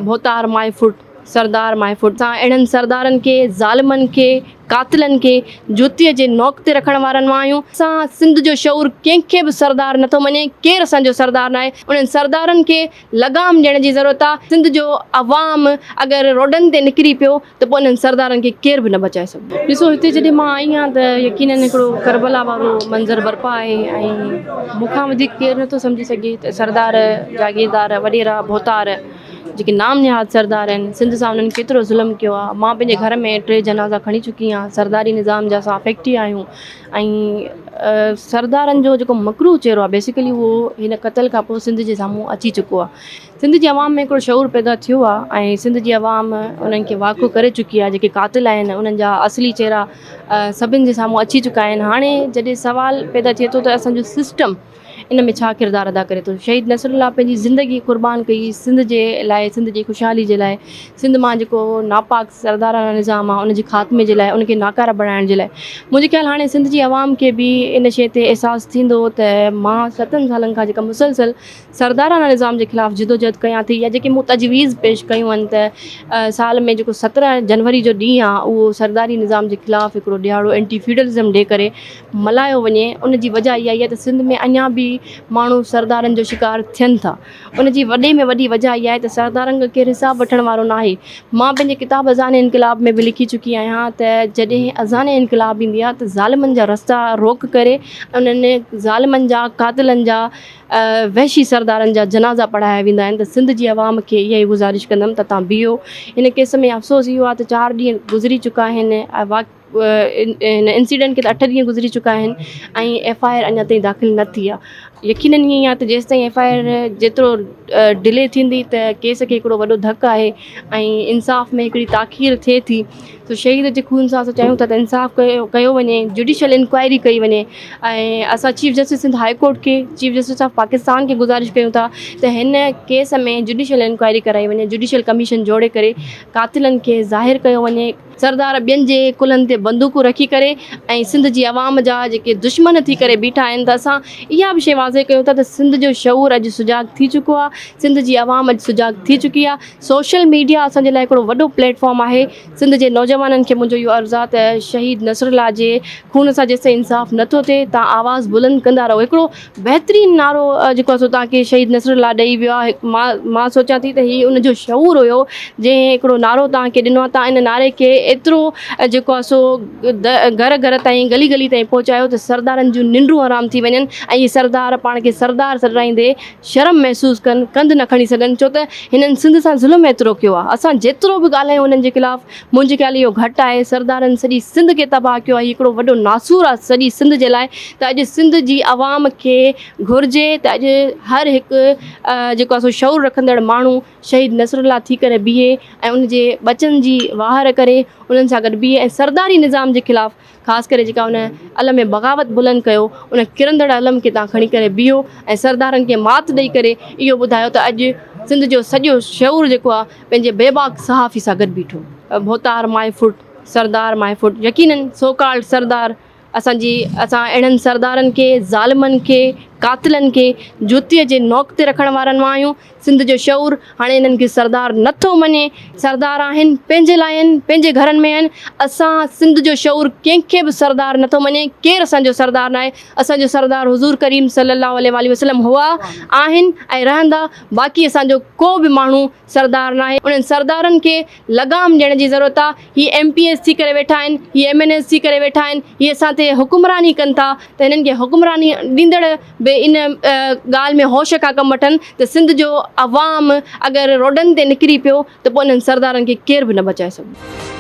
ڀوتار مائي ڦٽ سردار مائي ڦٽ اسان اهڙن سردارن کي ظالمن کي قاتلن کي جوتيء جي نوڪ تي رکڻ وارن مان آهيون. اسان سنڌ جو شعور ڪنهن کي به سردار نٿو مڃي، ڪير اسان جو سردار ناهي، انهن سردارن کي لغام ڏيڻ جي ضرورت آ، سنڌ جو عوام اگر روڊن تي نڪري پيو ته پوء انهن سردارن کي ڪير به نه بچائي سگهندو. ڏسو هتي جڏهن مان آئي آهيان ته يقينن هڪڙو ڪربلا وارو منظر برپا آهي ۽ مون کان وڌيڪ ڪير نٿو سمجهي سگهي ته سردار، جاگيردار، وڏيرا، ڀوتار جيڪي نام نهاد سردار آهن سنڌ سان انهن ڪيترو ظلم ڪيو آهي مان پنهنجي گهر ۾ ٽي جنازا کڻي چڪي آهيان سرداري نظام جا اسان افيڪٽي آهيون ۽ سردارن جو جيڪو مڪروه چهرو آهي بيسيڪلي اهو هن قتل کان پوء سنڌ جي سامهون اچي چڪو آهي سنڌ جي عوام ۾ هڪڙو شعور پيدا ٿيو آهي ۽ سنڌ جي عوام انهن کي واکو ڪري چڪي آهي جيڪي قاتل آهن انهن جا اصلي چهرا سڀني جي سامهون اچي چڪا آهن هاڻي جڏهن سوال پيدا ٿئي ٿو ته اسانجو سسٽم ان ۾ ڇا ڪردار ادا ڪري ٿو شهيد نصر الله پنهنجي زندگي قربان ڪئي سنڌ جي لاء سنڌ جي خوشحالي جي لاء سنڌ مان جيڪو ناپاڪ سردارانا نظام آهي ان جي خاتمي جي لاء ان کي ناڪاره بڻائڻ جي لاء منهنجي خيال هاڻي سنڌ جي عوام کي به ان شيء تي احساس ٿيندو ته مان ستن سالن کان جيڪا مسلسل سردارانا نظام جي خلاف جدوجهد ڪيان ٿي يا جيڪي مون تجويز پيش ڪيون آهن ته سال ۾ جيڪو 17 جنوري جو ڏينهن آهي اهو سرداري نظام جي خلاف هڪڙو ڏهاڙو اينٽي فيوڊلزم ڊي ڪري ملهايو وڃي ان جي وجه اها ئي آهي ته سنڌ ۾ اڃا به ماڻهو سردارن جو شڪار ٿين ٿا ان جي وڏي ۾ وڏي وجه اها آهي ته سردارن کان ڪير حساب وٺڻ وارو نه آهي مان پنهنجي ڪتاب اذان انقلاب ۾ به لکي چڪي آهيان ته جڏهن اذان انقلاب ايندي آهي ته ظالمن جا رستا روڪ ڪري انهن ظالمن جا قاتلن جا وحشي سردارن جا جنازا پڙهايا ويندا آهن ته سنڌ جي عوام کي اها ئي گذارش ڪندم ته تان بيهو هن ڪيس ۾ افسوس اهو آهي ته چار ڏينهن گذري چڪا آهن هن انسيڊنٽ کي ته اٺ ڏينهن گذري چڪا آهن ۽ ايف I R اڃا تائين داخل نه ٿي آهي يقينن ائين ئي آهي ته جيستائين ايف I R جيترو ڊلي ٿيندي ته ڪيس کي هڪڙو وڏو ڌڪ آهي ۽ انصاف ۾ هڪڙي تاخير ٿئي ٿي سو شهيد جي خون سان اسان چاهيون ٿا ته انصاف ڪيو ڪيو وڃي جڊيشل انڪوائري ڪئي وڃي ۽ اسان chief justice Sindh high court کي چيف جسٽس آف پاڪستان کي گذارش ڪيون ٿا ته هن ڪيس ۾ جڊيشل انڪوائري ڪرائي وڃي جڊيشل ڪميشن جوڙي ڪري قاتلن کي ظاهر ڪيو وڃي. سردار ٻين جي ڪلهن تي بندوقون رکي ڪري ۽ سنڌ جي عوام جا جيڪي دشمن ٿي ڪري بيٺا آهن ته اسان اها به شيء واضح ڪيون ٿا ته سنڌ جو شعور اڄ سجاڳ ٿي چڪو آهي سنڌ جي عوام اڄ سجاڳ ٿي چڪي آهي سوشل ميڊيا اسان جي لاء هڪڙو وڏو پليٽ فارم آهي سنڌ جي نوجوانن کي منهنجو اهو عرض آهي ته شهيد نصر الله جي خون سان جيستائين انصاف نٿو ٿئي تان آواز بلند ڪندا رهو هڪڙو بهترين نعرو جيڪو آهي سو توهان کي شهيد نصر الله ڏئي ويو آهي مان مان سوچان ٿي ته هي ان جو شعور هيو جنهن هڪڙو نعرو توهان کي ڏنو آهي توهان ان نعري کي ايترو جيڪو آهي سو گهر گهر تائين گلي گلي تائين پهچايو ته سردارن جون ننڊون حرام ٿي وڃن ۽ هي سردار پاڻ کي سردار سڏرائيندي شرم محسوس ڪن ڪنڌ نه کڻي سگهن ڇو ته هنن سنڌ سان ظلم ايترو ڪيو آهي اسان جيترو به ڳالهايون انهن جي خلاف منهنجي خيال اهو گهٽ آهي، سردارن سڄي سنڌ کي تباهه ڪيو آهي، هي هڪڙو وڏو ناسور آهي سڄي سنڌ جي لاء ته اڄ سنڌ جي عوام کي گهرجي ته اڄ هر هڪ جيڪو آهي سو شعور رکندڙ ماڻهو شهيد نصر الله ٿي ڪري بيهي ۽ ان جي ٻچن جي واهر ڪري انهن سان گڏ بيهي ۽ سرداري نظام جي خلاف خاص ڪري جيڪا ان علم بغاوت بلند ڪيو ان ڪرندڙ علم کي تان کڻي ڪري بيهو ۽ سردارن کي مات ڏئي ڪري اهو ٻڌايو ته اڄ سنڌ جو سڄو شعور جيڪو آهي پنهنجي بيباڪ صحافي سان گڏ بيٺو. ڀوتار مائي ڦٽ سردار مائي ڦٽ يقينن سو ڪالڊ سردار اسان جي اسان اهڙن سردارن کي ظالمن کي قاتلن کي جوتي جي نوڪ تي رکڻ وارن مان آهيون سنڌ جو شعور هاڻي انهن کي سردار نٿو مڃي سردار آهن پنهنجي لاء آهن پنهنجي گهرن ۾ آهن اسان سنڌ جو شعور ڪنهن کي به سردار نٿو مڃي ڪير اسان جو سردار ناهي اسان جو سردار حضور ڪريم صلي الله عليه واٰله وسلم هئا آهن ۽ رهندا باقي اسان جو ڪو به ماڻهو سردار ناهي انهن سردارن کي لغام ڏيڻ جي ضرورت آ هي ايم پي ايز ٿي ڪري ويٺا آهن هي ايم اين ايز ٿي ڪري ويٺا آهن هي اسان تي حڪمراني ڪن ٿا ته هنن کي حڪمراني ڏيندڙ به ان ڳالهه ۾ هوش کان ڪم وٺن ته سنڌ جو عوام اگر روڊن تي نڪري پيو ته پوء انهن سردارن کي ڪير به نه بچائي سگهندو.